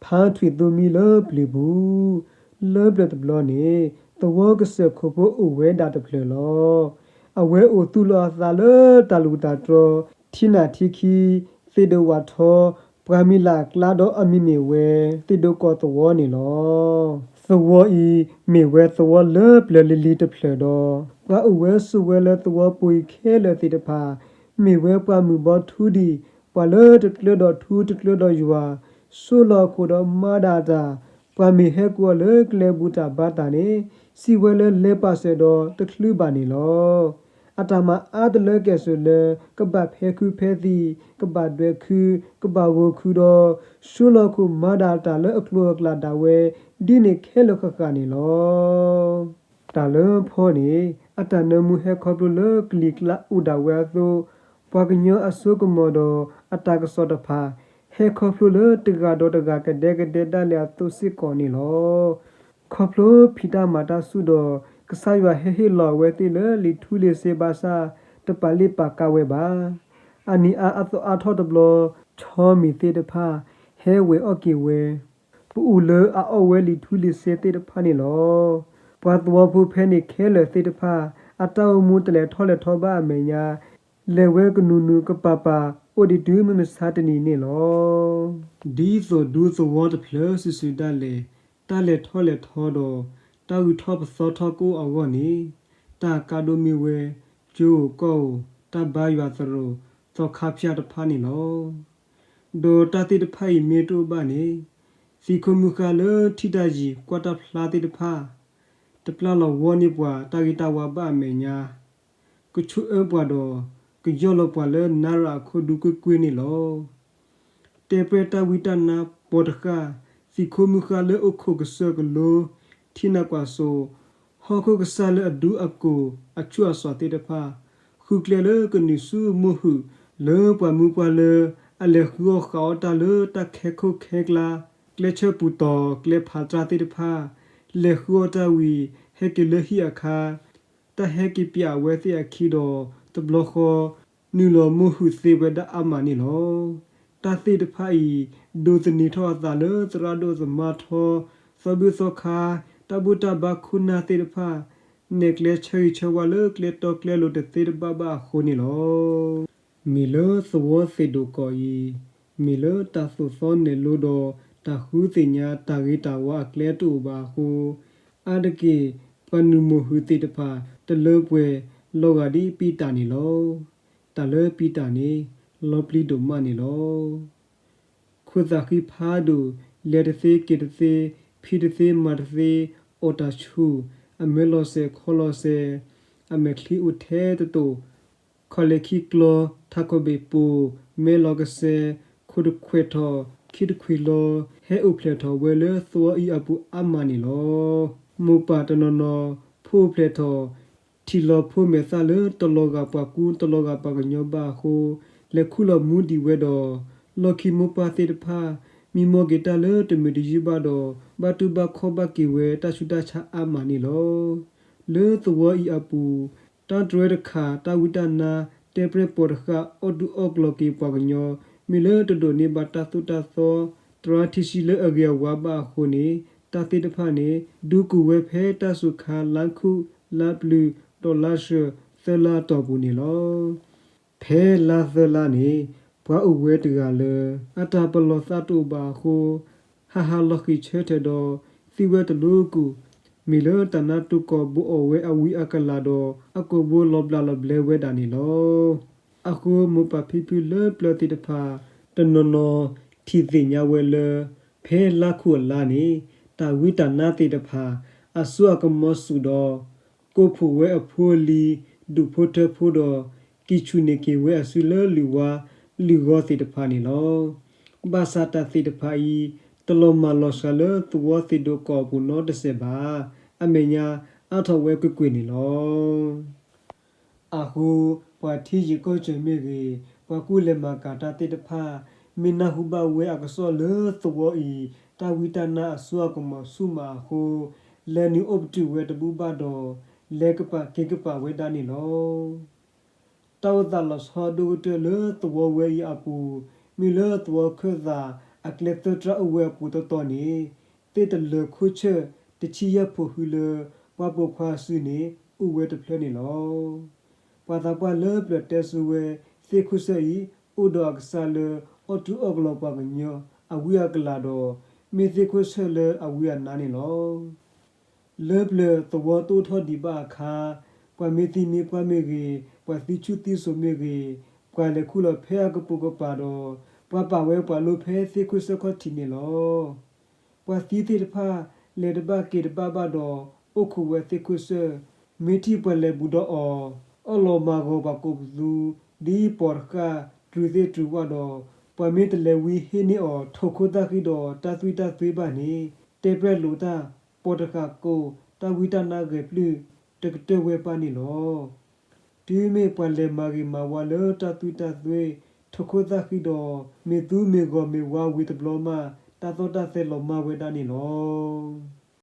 ဖါထွံၣ်သူမံလၢပျုၤပူၤ, လၢပျၢၤတဘျီန့ၣ် သဝီကစၢၢ်ခိၣ်ဖိအိၣ်ဝဲဒၣ်တဖျၢၣ်လီၤ. အဝဲအိၣ်သူၣ်လီၤအသးလၢတၢ်လူၢ်တၢ်တြီၤ ထံနၢ်ထံခံ, သ့ၣ်ဒိၣ်ဝၣ်ထီ, ပှၤမံၤလၢ်အကျါဒီးအမံၤမ့ၢ်ဝဲ သ့ၣ်ဒိၣ်ကီၢ်သဝီန့ၣ်လီၤ. သဝီအံၤမ့ၢ်ဝဲသဝီလၢပျၢၤလံၤလံၤတဖျၢၣ်ဒီး ပှၤအိၣ်ဝဲဆိးဝဲလၢသဝီပူၤအံၤခဲလၢာ်သ့ၣ်တဖၣ် မ့ၢ်ဝဲပှၤမုၢ်ဘီထူဒံၣ်, ပှၤလၢတကျၢၤဒီးထူတကျၢၤဒီးယွၤ, ဆိလီၤအခိၣ်ဒီးမၤဒၣ်တၢ်, ပှၤမ့ၢ်ဟဲကိးအီၤလၢကျဲဘူၣ်တၢ်ဘါတၢ်န့ၣ် စံးဝဲလၢလဲၤပာ်စၢၤဒီးတချုးဘၣ်န့ၣ်လီၤ. အတၢ်မၤအါတလၢကဲၣ်ဆိးလၢ ကဘၣ်ဖဲးခုဖဲးသံၣ်, ကဘၣ်ဒွဲၣ်ခု, ကဘၣ်ဂိၢ်ခုဒီး ဆိလီၤခိၣ်မၤဒၣ်တၢ်လၢအကျိၤအကျဲဒၣ်ဝဲ ဒ်န့ၣ်ခဲလၢာ်ဃၣ်ဃၣ်န့ၣ်လီၤ. တၢ်လၢဖီန့ၣ် အတၢ်နၢမူဟဲခီဖျိလၢကလံၤကျါအိၣ်ဒၣ်ဝဲအသိး, ပှၤကညီအစိကမီၤဒီးအတၢ်ကစီၣ်တဖၣ် ဟဲခီဖျိလၢတဂၤဒီးတဂၤကဒဲကဒဲဒၣ်လဲာ်အသိးစ့ၢ်ကီးန့ၣ်လီၤ. ခီဖျိဖံးတၢ်မၤတၢ်ဆူၣ်ဒီး ကစၢ်ယွၤဟဲဟ့ၣ်လီၤဝဲသ့ၣ်လၢလံာ်ထူလံာ်စ့ဘၣ်ဆၣ် တပာ်လ့ၣ်ပာ်ကါဝဲဘၣ်. အနံၤအါအသီအါထီၣ်တဘျီ, ဆီမံၤသ့ၣ်တဖၣ် ဟဲဝဲၤအီၣ်က့ၤဝဲ ပအိၣ်လၢအအီၣ်ဝဲလံာ်ထူလံာ်စ့သ့ၣ်တဖၣ်န့ၣ်လီၤ. ပှၤသဝီဖိဖဲန့ၣ်ခဲလၢာ်သ့ၣ်တဖၣ် အတၢ်အိၣ်မူတလဲၤထီၣ်လဲၤထီဘၣ်အမဲာ်ညါ, လဲၤဝဲကနူၤနူၤကပၤပၤ အိၣ်ဒံးတုၤမုၢ်မဆါတနံၤန့ၣ်လီၤ. ဒ်သိးဒူသဝီတဖျၢၣ်စုာ်စုာ်ဒၣ်လဲာ် တၢ်လဲၤထီၣ်လဲၤထီဒီး တၢ်ဂုၤထီၣ်ပသီထီၣ်ကအိၣ်အဂီၢ်န့ၣ်, တၢ်ကါဒိၣ်မ့ၢ်ဝဲ ကၠိဧိၤကီၢ်ဧိၤ, တၢ်ဘါယွၤသရိာ်, သီခါဖၠၣ်တဖၣ်န့ၣ်လီၤ. ဒီးတၢ်သ့ၣ်တဖၣ်အံၤမ့ၢ်တအိၣ်ဘၣ်န့ၣ်, သံးခိမုၢ်ဃါလၢထံၣ်တၢ်ယံၤကွၢ်တၢ်ဖျါသ့ၣ်တဖၣ် တပျၢ်လီၤဝီန့ၢ်ပှၤတၢ်ဂ့ၤတၢ်ဝါဘၣ်အမဲာ်ညါ, ကဆိၣ်အၢပှၤဒီး ကယီၢ်လီၤပှၤလၢနါရၣ်အခိၣ်ဒူကွ့ၢ်ကွ့ၢ်န့ၣ်လီၤ. တဲပှဲၤတၢ်ဝံတၢ်နါပိာ်တဃၣ်, သံးခိမုၢ်ဃါလၢအိၣ်ခိးကစၢၢ်ကလိ, ထံနၢ်ကွၢ်စိ, ဟီၣ်ခိၣ်ကစၢ်လၢအဒူအကိၢ်အဆူၣ်အစီၤသ့ၣ်တဖၣ်, ဃုကျဲလၢကနုာ်ဆူမိၢ်ဟုာ် လၢပှၤမုၢ်ပှၢ်လၢ အလဲၤဃုအီၣ်ဃာ်အီၣ်တၢ်လၢတၢ်ခဲခိၣ်ခဲကျါ, ကျဲဆၢပူၤတီၤကျဲဖးတြၢ်သ့ၣ်တဖၣ်, လဲၤဃုအီၣ်တၢ်ဝံၤ ဟဲက့ၤလၢဟံၣ်အခါ တၢ်ဟဲက့ၤပျးအဝဲသ့ၣ်အခံဒီး တဘျီဃီ နုာ်လီၤမိၢ်ဟုာ်သ့ဝဲဒၣ်အါမးန့ၣ်လီၤ. တၢ်သ့ၣ်တဖၣ်အံၤ ဒိးသန့ၤထီၣ်အသးလၢသရၣ်ဒိၣ်သမါထီ, သီဘူၣ်သီခါ, တၢ်ဘူၣ်တၢ်ဘါခိၣ်နၢ်သ့ၣ်တဖၣ် နဲၣ်ကျဲဆၢဂ့ၤဆၢဝါလၢကျဲတီကျဲလိၤတသ့တဘၣ်ဘၣ်အဃိန့ၣ်လီၤ. မ့ၢ်လၢသဝီသ့ၣ်ဒိၣ်ကီၢ်အံၤ, မ့ၢ်လၢတၢ်သိၣ်သီနဲၣ်လိဒီး တၢ်ဃုသ့ၣ်ညါတၢ်ဂ့ၤတၢ်ဝါအကျဲတအိၣ်ဘၣ်အဃိ, အါတက့ၢ် ပှၤနုာ်မိၢ်ဟုာ်သ့ၣ်တဖၣ် တလၢပှဲၤလီၤဂာ်ဒ်ပံတၢ်န့ၣ်လီၤ. တၢ်လၢပံတၢ်န့ၣ် လီၤပျံၤဒိၣ်မးန့ၣ်လီၤ. ခိၣ်သၣ်ဃံဖးဒိၣ် လဲၤတသ့က့ၤတသ့, ဖံးတသ့မၤတသ့, အီၣ်တၢ်ဆူၣ်, အမဲာ်လီၤစဲၤခီလီၤစဲၤ, အမဲာ်ချံအိၣ်ထဲတတိာ်, ခီၣ်လဲၣ်ခံကျီ, ထးခိၣ်ဘ့ၣ်ပိာ်, မဲလီၤကစဲၤ, ခိၣ်တခွဲးထီၣ်, ခံတခွံလီၤ, ဟဲအိၣ်ဖျဲၣ်ထီၣ်ဝဲလၢသဝီအံၤအပူၤအါမးန့ၣ်လီၤ. မိၢ်ပၢ်တနီၤနီၤ ဖိအိၣ်ဖျဲၣ်ထီၣ် ထံၣ်လီၤဖိမဲာ်သၣ်လၢတလီၤဂာ်ပှၤကူတလီၤဂာ်ပှၤကညီဘၣ်အဃိ, လဲၤခူၣ်လီၤမူဒံးဝဲဒီး လီၢ်ခံမိၢ်ပၢ်သ့ၣ်တဖၣ် မံမီၢ်က့ၤတၢ်လၢတမုာ်တယုၢ်ဘၣ်ဒီး ဘၣ်တူၢ်ဘၣ်ခီၣ်ဘၣ်က့ၤဝဲတၢ်ဆူးတၢ်ဆါအါမးန့ၣ်လီၤ. လၢသဝီအံၤအပူၤ တၢ်တြဲၤတခါ တၢ်ဝံတၢ်နါ တဲပြဲၢ်ပိာ်တဃၣ် အီၣ်ဒူအီၣ်ကျီၤက့ၤပှၤကညီ မ့ၢ်လၢတဒိးန့ၢ်ဘၣ်တၢ်သိၣ်တၢ်သီ သရၣ်ထံဆှံလၢအဂ့ၤအဝါဘၣ်အဃိန့ၣ် တၢ်သ့ၣ်တဖၣ်န့ၣ် ဒုးကူၣ်ဝဲဖဲတၢ်စူၤခါ လါခူၣ်, လါပျုၤ, ဒီးလါဆှၢ သၢလါအတီၢ်ပူၤန့ၣ်လီၤ. ဖဲလါသၢလါန့ၣ် ပှၤအိၣ်ဝဲတဂၤလၢ အတၢ်ပလီၢ်သးတအိၣ်ဘၣ်အဃိ ဟးဟးလီၤဃံၤဆၢထၢၣ်ဒီး သံဝဲတလိၤကူၣ်, မ့ၢ်လၢတၢ်နါတိၢ်ကီၢ်ဘိးအီၣ်ဝဲအဝံအကလၤဒီး အကိာ်ဘိလီၤဘျးလီၤဘျဲဝဲဒၣ်န့ၣ်လီၤ. အဃိမိၢ်ပၢ်ဖံဖုလၢပျၢၤသ့ၣ်တဖၣ် တနီၤနီၤထံၣ်သ့ၣ်ညါဝဲလၢ ဖဲလါခူၣ်အလါန့ၣ် တၢ်ဝံတၢ်နါသ့ၣ်တဖၣ် အစိအကမီၤဆူၣ်ဒီး ကိးဖှိၣ်ဝဲအဖိအလံၤ, ဒူၣ်ဖိထၢဖိဒီး ကံၢ်ဆူၣ်န့ၢ်က့ၤဝဲအစုလၢလုၢ်ဝါလုၢ်ဂီၤသ့ၣ်တဖၣ်န့ၣ်လီၤ. ဘၣ်ဆၣ်တၢ်သ့ၣ်တဖၣ်အံၤ တလီၤမၢ်လီၤစှၤလၢသဝီသ့ၣ်ဒိၣ်ကီၢ်အပူၤနီတစဲးဘၣ်. အမဲာ်ညါအါထီၣ်ဝဲကွ့ၢ်ကွ့ၢ်န့ၣ်လီၤ. အဃိ ပှၤထံယံၤကီၢ်စၢၤမ့ၢ်ဂ့ၤ, ပှၤကူလဲၤမၤကၤတၢ်သ့ၣ်တဖၣ် မ့ၢ်နၢ်ဟူဘၣ်ဝဲအကစီၣ်လၢသဝီအံၤ တၢ်ဝံတၢ်နါအစိအကမီၤဆူၣ်မးအဃိ လဲၤနုာ်အိၣ်ပတုာ်ဝဲတဘူၣ်ဘၣ်ဒီး လဲၤကပၤက့ၤကပၤဝဲဒၣ်န့ၣ်လီၤ. တၢ်အိၣ်သးလီၤဆီဒိၣ်ကတၢၢ်လၢသဝီဝဲအံၤအပူၤ မ့ၢ်လၢသဝီခၢၣ်သး အကျဲသၢတြၢ်အိၣ်ဝဲအပူၤတီတီန့ၣ် သ့ၣ်တလၢၤခိၣ်ဆၢၣ်တဆံယဲၢ်ဖိဃုလၢ ပှၢ်ပိာ်ခွါအစုန့ၣ် အိၣ်ဝဲတဖျၢၣ်န့ၣ်လီၤ. ပှၤသးပှၢ်လၢပျၢၤတဲဆူဝဲ သ့ၣ်ခိၣ်ဆၢၣ်အံၤ အိၣ်ဒီးအကစၢ်လၢအီၣ်တူၢ်အီၣ်ကလီပှၤကညီအဝံအကလၤဒီး မ့ၢ်သ့ၣ်ခိၣ်ဆၢၣ်လၢအဝံအနါန့ၣ်လီၤ. လၢပျၢၤသဝီတအိၣ်ထီၣ်ဒံးဘၣ်အခါ ပှၤမ့ၢ်သံမ့ၢ်ပှၢ်မ့ၢ်ဂ့ၤ, ပှၤသံဆူၣ်သံစိၤမ့ၢ်ဂ့ၤ, ပှၤလဲၤခူၣ်လီၤဖဲအကပိာ်ကပၤဒီး ပှၤပာ်ဝဲပှၤလိဖဲသ့ၣ်ခိၣ်ဆၢၣ်ခီၣ်ထံးန့ၣ်လီၤ. ပှၤသံသ့ၣ်တဖၣ် လဲၤတဘၣ်က့ၤတဘၣ်ဘၣ်ဒီး အိၣ်ခိးဝဲသ့ၣ်ခိၣ်ဆၢၣ်, မ့ၢ်ထံၣ်ပှၤလဲၤဘူးဒီးအီၤ အီၣ်လီၤမၤဂီၤပှၤကိးပသူ ဒ်ပိာ်တဃၣ် တြူးသ့ၣ်တြူးဝၣ်ဒီး ပှၤမ့ၢ်တလဲၤဝံဟ့ၣ်န့ၢ်အီၤ ထိၣ်ခိၣ်သၣ်ဃံဒီးတၢ်သွံၣ်တၢ်သွဲဘၣ်န့ၣ် တဲပြဲၢ်လိာ်တၢ် ပိာ်တဃၣ်ကိး တၢ်ဝံတၢ်နါဂဲၤပျုၢ် တကတၢၢ်ဝဲပၢ်န့ၣ်လီၤ. တုၤမ့ၢ်ပှၤလဲၤမၤဂ့ၤမၤဝါလၢတၢ်သွံၣ်တၢ်သွဲ ထိၣ်ခိၣ်သၣ်ဃံဒီး မ့ၢ်သူမ့ၢ်ဂီၤမ့ၢ်ဝါဝံၤတဘျီမး တၢ်သီၣ်တၢ်သဲလီၤမၢ်ဝဲဒၣ်န့ၣ်လီၤ.